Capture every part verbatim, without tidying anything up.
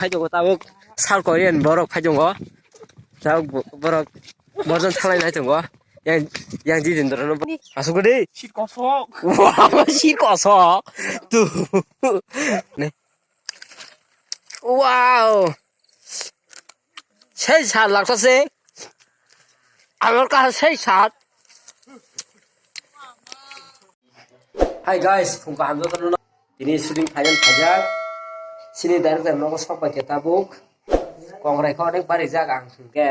Phai tongo tabuk South Korean borok phai tongo. Tabuk bo-, borok borjon salai nai tongo. Yang, yang di din doro no. Asuk di. Shit kosok. Wow, shit kosok. Tu. Ne. Wow. Sei sat laksa se. Amar ka sei sat. Hi guys, phung kaham jotono. Tini shooting final khaijak. Sini director nogo sok bai khe tabuk. Kongrai kho onek barijak ang hwnkhe.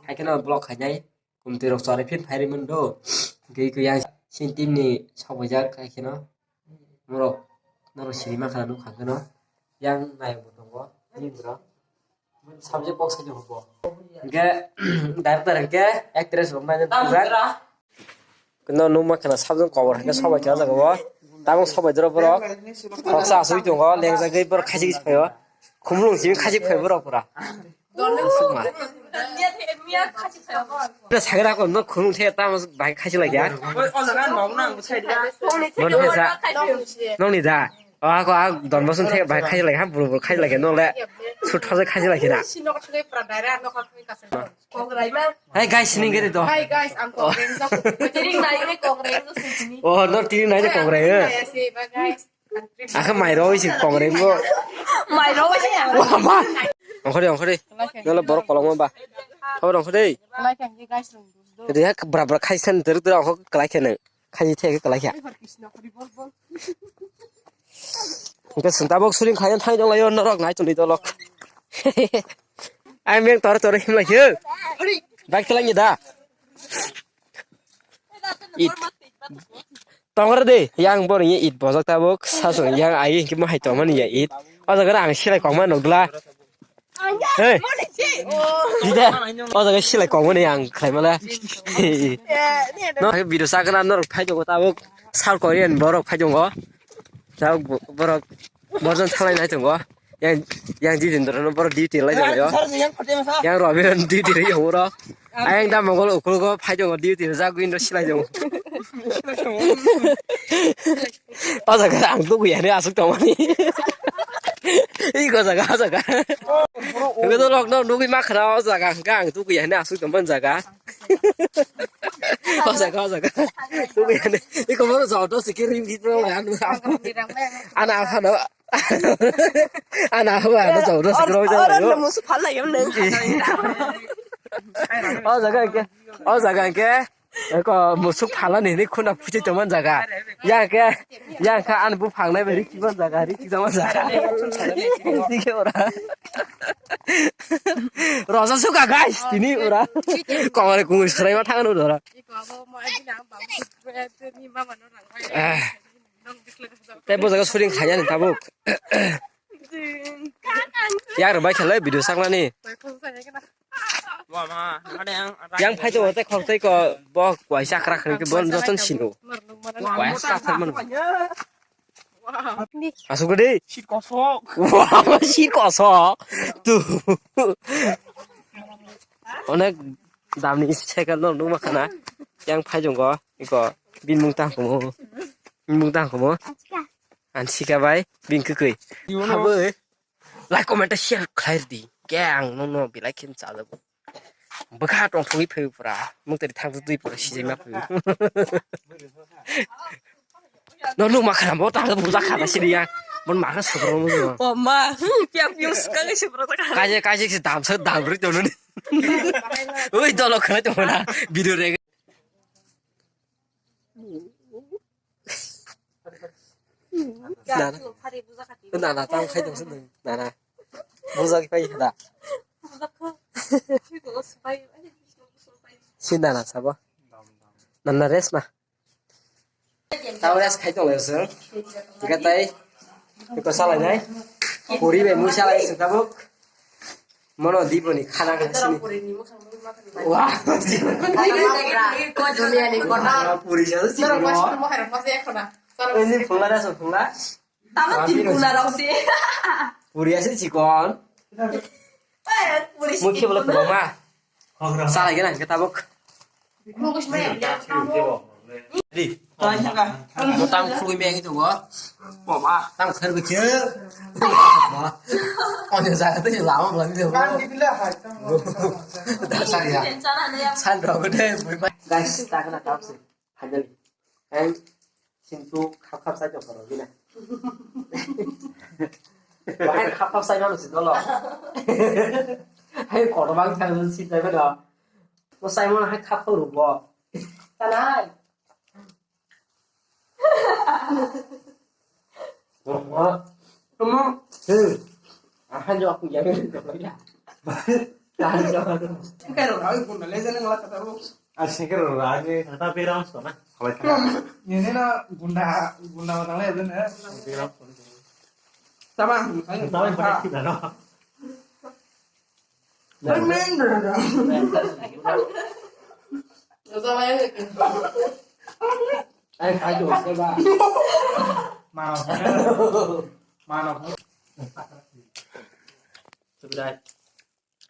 Hai kheno vlog khainai. Kumtwi rok chwrai phin phai rwmani do. Gwi gwi yang sin team ni sok baijak hai kheno. Norok, norok sini ma khana nuk kha kheno. Yang nai bo tongo. Ni bro. Subject box khe hobo. Hingke director hingke actress rok nai jak. No numa khana sabjong kobor hingke sobai kha jaga o. Tabuk sobai doro borok. Khoksa asui tongo, lengjagwi borok khaisi khaisi phaio. Khumulung simi khaisi phai borok pura. Sukma. Sagra ko no khumulung the tamo bai khaisi lai ya. Mon the sa. Nong ni da. O ako a don bosun the bai khai lai ha buru buru khai lai no le. Sut thajai khai lai na. Hey guys, sini gede to. Hi guys, ang Kongrai. Tiring nai ni Kongrai no sini. Oh, no tiring nai ni Kongrai. Guys. Aka mai ro si Kongrai mo. Mai ro si. Wah ma. Ongkhori ongkhori. No le borok kolong ba. Thor ongkhori. Like ang guys rung. Dia bra bra khai san ter ter ongkhori kalai khe nang. Khai the kalai khe. Hingke sung tabok suring khayan thai dong layo norok nai tuni dolok. Ai meng tor tor him lai khe. Bike kelang da. It. Tongre de yang bor ye it bojak tabok sasung yang ai hingke mo hai tongmani ya it. O jaga ang silai kongma nogla. Hey. Dida. O jaga silai kongmani ang khlaimala. No video sakna norok phai tongo tabok South Korean borok phai tongo. Tabok bo-, borok borjon salai nai tongo. Yang, yang di din doro borok duty lai tongo. Yang Robin duty ri tongo ro. Ayang da mongol ukul go phai tongo duty ri jagwi no silai tongo. O jaga ang tuku yani asuk tongmani. Iko jaga, o jaga. Iko to lockdown nugwi makhra o jaga hwnkhe ang tuku yani asuk tongmani jaga. O jaga, o jaga. Tuku yani. Iko moro jauto sikir rim kitro ya. Ana aphano. Ana aphano jauto sikir ro jauto. Oro musu phalai yam nang. O jaga ke. O jaga ke. Eko musuk phalani hini khuna phuchi tongmani jaga. Yang khe, yang khe ani buphang nai bai riki man jaga, riki tongmani jaga. Dike ora. Rosa suka guys, tini ora. Kongre kungui srai ma thangno dora. Tei bo jaga shooting khaiyani tabuk. Yang rwbai khe le video saknani. Yang phai tongo tei khorokthai ko bo kuaisa kwrak kwrwi khe bo jotono sino. Kuaisa kwrak mano. Asuk di. Shit kosok. Wow, shit kosok. Tu. Onek damni cycle no nukma khana. Yang phai tongo iko bini mung tang kumo. Bini mung tang kumo. Ansika bai bini kwkwi. Habwi. Like, comment, share khlai rwdi. Khe ang nono belai khe chajago. Bwkha tongthogwi phaiwi pura. Mungtari thangtwi pura sijaima phaiwi. No nukma khana bo tang buja khana siriya. Bon makha sugro mo. O ma, piang piang skang sugro ta. Kaje kaje se dam sa dam ri tononi. Oi dolo khana tongna. Video re. Nana. Nana, tamo khai tong sini. Nana. Buja ki pai da. Si nana sabo. Nana rest ma. Tamo rest khai tong leso. Gatai. Iko salai nai. Puri be mu salai se tabuk. Mono diboni khana khana sini. Wah. Puri jadu si. Ini pula da so pula. Tama tin pula rok si. Puri ase chikon. Mukhe bolo pula ma. Salai gana ke tabuk. Di. Tang khulwi meng itu go. Tang kher bikin. Onyo jaga tu lama belum dia. Dasar ya. San rok de. Guys, tak kena tau sih. Finally. Hai, sintu khap khap sai jok rok gina. Hai khap khap sai mano si dolo. Hai kotor bang thang si dai ba do. Mo sai mo hai khap khap rubo. Tanai. Tama. Hmm. Ahan jo aku jadi. Tahan jo. Sengker rok, aku gunda le jane ngala kata ro. Ah, sengker rok, aku kata pera mas na. Kalau kata. Ini na gunda, gunda matang le jane. Pera mas. Sama, sama, sama, sama. Ai, khai do, khai ba. Mano. Mano. Sebentar.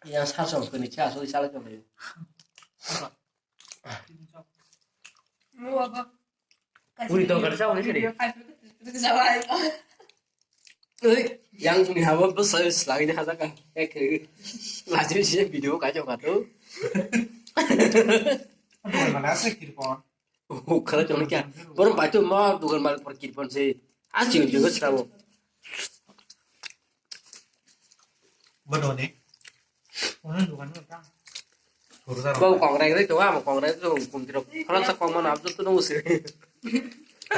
Yang sasong kini cha so sala kini. Puri tongkar sa wngwi sini. Oi, yang ni habo bwsai slagini hajaka. Ek lajim si video kajo kato. Mana asa kirpon. Oh, khala chong kya. Borom pai to ma dukan mal por kirpon se. Asi ni jogo srabo. Bodo ne. Ono dukan no ta. Kau kongrai rai to, amo kongrai to, kum tiro. Khala sa kong mana abjot to nungsi.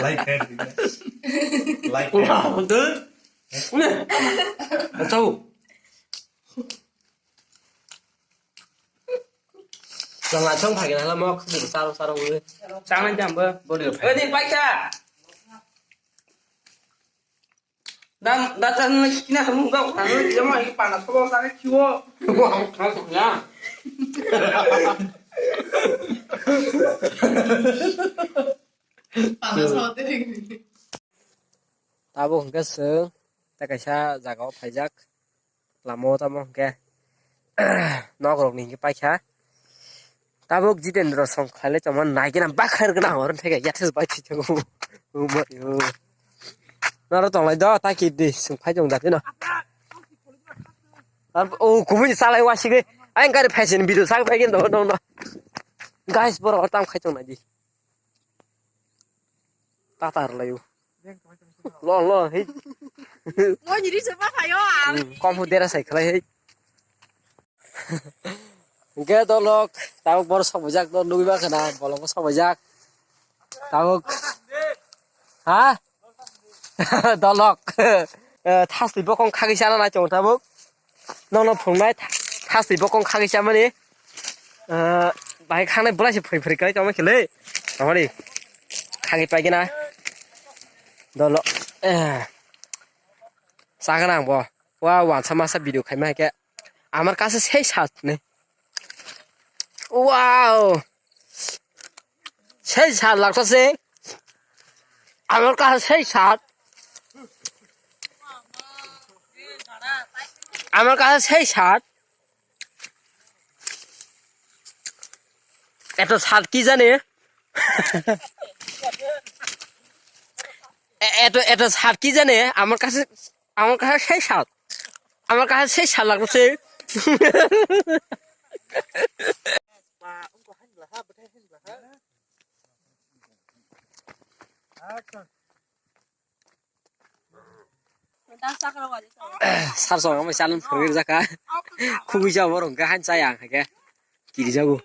Like, share, like. Wow, dude. Ne. Tau. Chang la chang phagi na la mok, saro saro ule. Chang na jam ba. Bodi. Oi, din paisa. Dan, dan, dan, kina kamu enggak, kamu dia mah ini panas, kau bawa sana kiwo. Wah, langsung ya. Panas banget ini. Tabuk hwnkhe chwng tei kaisa jagao phaijak. Lama o tamo hwnkhe nok rok ni hwnkhe paikha. Tabuk Jitendra song khlailai tongma naigena bakher gwnang oro theke yathas bai thwi thango. Noro tonglai do ta kit di chwng phai tong da phino. O kubui ni salai wasige ayang gari phaisini video sak phai gen do no no. Guys, borok oro tam khai tong nai di. Tata rwlaio. Lo, lo, hei. Mo jiri se ma khayo ang. Hmm, kom hu dera sai khlai, hei. Hwnkhe dolok, tabuk boro sok bujak, no nugwi ma khana, bolongo sok bujak. Tabuk. Ha? Dolok. Eh, thasni bokong khagwi chana nai tongo tabuk. Nono phunuknai tha-, thasni bokong khagwi chamani. Ah, bahai khanai bwlai se phuri phuri kai tongma khe le. Tongmani khagwi paigena. Dolo, eh, chagana ang bo. Wa wansa masa video khaima hai khe. Amar kase sei sat ne. Wow. Sei sat lagtase. Amar kase sei sat. Amar kase sei sat. এত স্বাদ কি জানে? এ-, এত, এত স্বাদ কি জানে? আমার কাছে, আমার কাছে সেই স্বাদ। আমার কাছে সেই স্বাদ লাগছে। Sar song ama challenge phwrwngwi rwjak kha. Khugui sa borok hwnkhe hain chaya ang hai khe. Kirijago.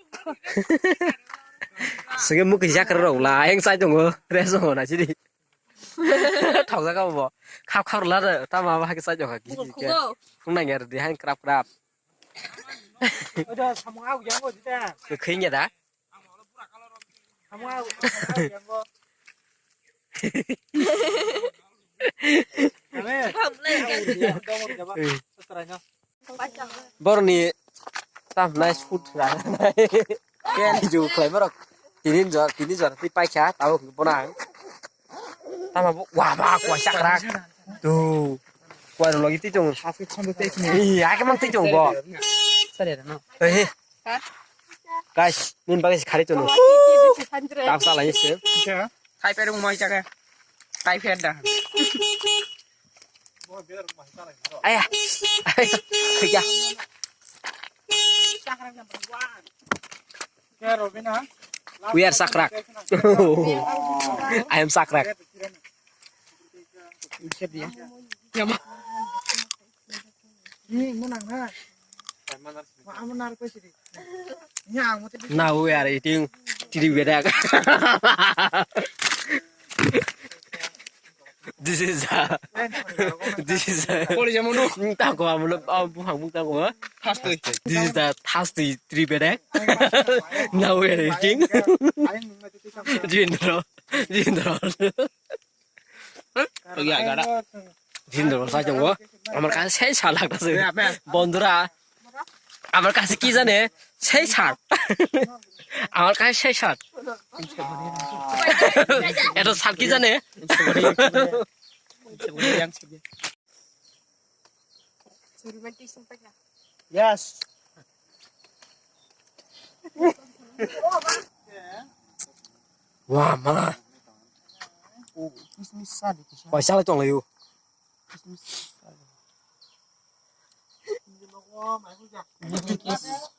Swngwi mukhi jakra rok la ayang chai tongo. Rest rok na chini. Thokjak abo bo. Khap khap rwla tamo abo hai khe chai tongkha khe. Khungnai ya rwdi hain krap krap. Oda samung au yang oda. Khwing ya da. Boroni tam nai sut ra nai. Ke ni ju khlai borok. Tini jor, tini jor ti paikha, tabo bono ang. Tamo bo, wa ba, kwa chakra. Tu. Kwa ro logi ti tong. Iya, ke mang ti tong bo. Sare na. Eh. Guys, nini bagwi se khari tono. Tap salai se. Thai perung moi jaga. Thai per da. Aya. Aya. We are Sakrak. I am Sakrak. Now we are eating three bedek. This is a, this is a, tako amo, buphang buphang tako. This is the thirsty three bedek. Now we are eating. Jindro, Jindro. Jindro sa chongo. Amar kaisa sei salak ta se. Bondura. Amar kaisa ki jane sei sal. Amar kaisa sei sal. Eto sal ki jane. Yes. Wah, ma. Koi salai tong layu.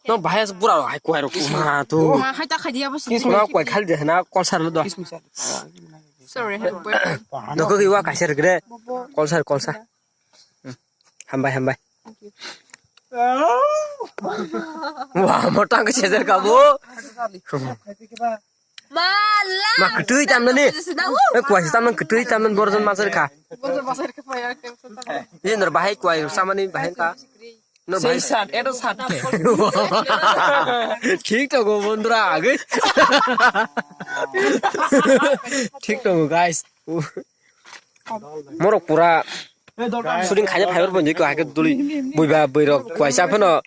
No, bahaya bura hai koi ro kuma tu. Ma, hai ta khai dia bo si. Kuma koi khali de na, kol sar lo do. Sorry, hai boy. Doko ki wa kaisa rwgre. Kol sar, kol sar. Hambai, hambai. Wah, motang ke sejer kamu. Mala. Ma, ketui tam nani. Eh, kuasa tam nang ketui tam nang borjon masar kha. Ini nur bahai kuai samani bahai ka. Nur bahai. Sei sat, eto sat. Thik to go bondura age. Thik to go, guys. Morok pura shooting khaina phaibar bo hinwi kok hai khe duli buiba buirok kuaisa phano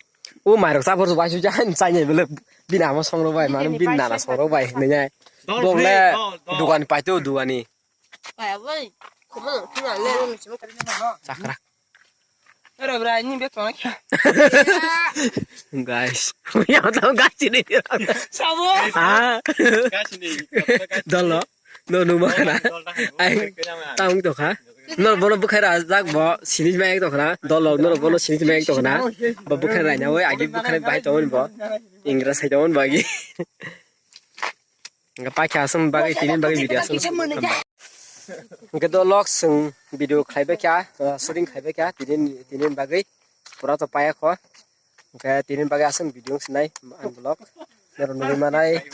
o mairok chaphar waisuk chaini bole bini ama songrok bai mano bini nana songrok bai hinwi nai. Bokle dugani paito dugani. Chakra. Ero bra ni bek tong kya. Guys, yang tong guys ini. Sabo. Ah. Dolo. No, no, makana. Ai, taung to kha. No, bono bukhai ra jak bo, sinis mai to khana. Dolo, no, bono sinis mai to khana. Bo bukhai ra nya wai agi bukhai bai to bo. Ingra sai to bo agi. Hingke paikha aswk bagwi tini bagwi video aswk. Hingke do lok chwng video khlaibai kha, ah, shooting khlaibai kha tini, tini bagwi pura to paya kho. Hingke tini bagwi aswk video wng sinai ang vlog. Norok nugwi manai.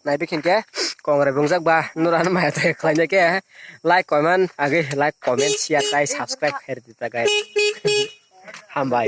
Naibi khinke kongrai bungjak ba norano maya taya khlainai khe like, comment, agi like, comment, share, tai subscribe khairwdi ta guys. Hambai.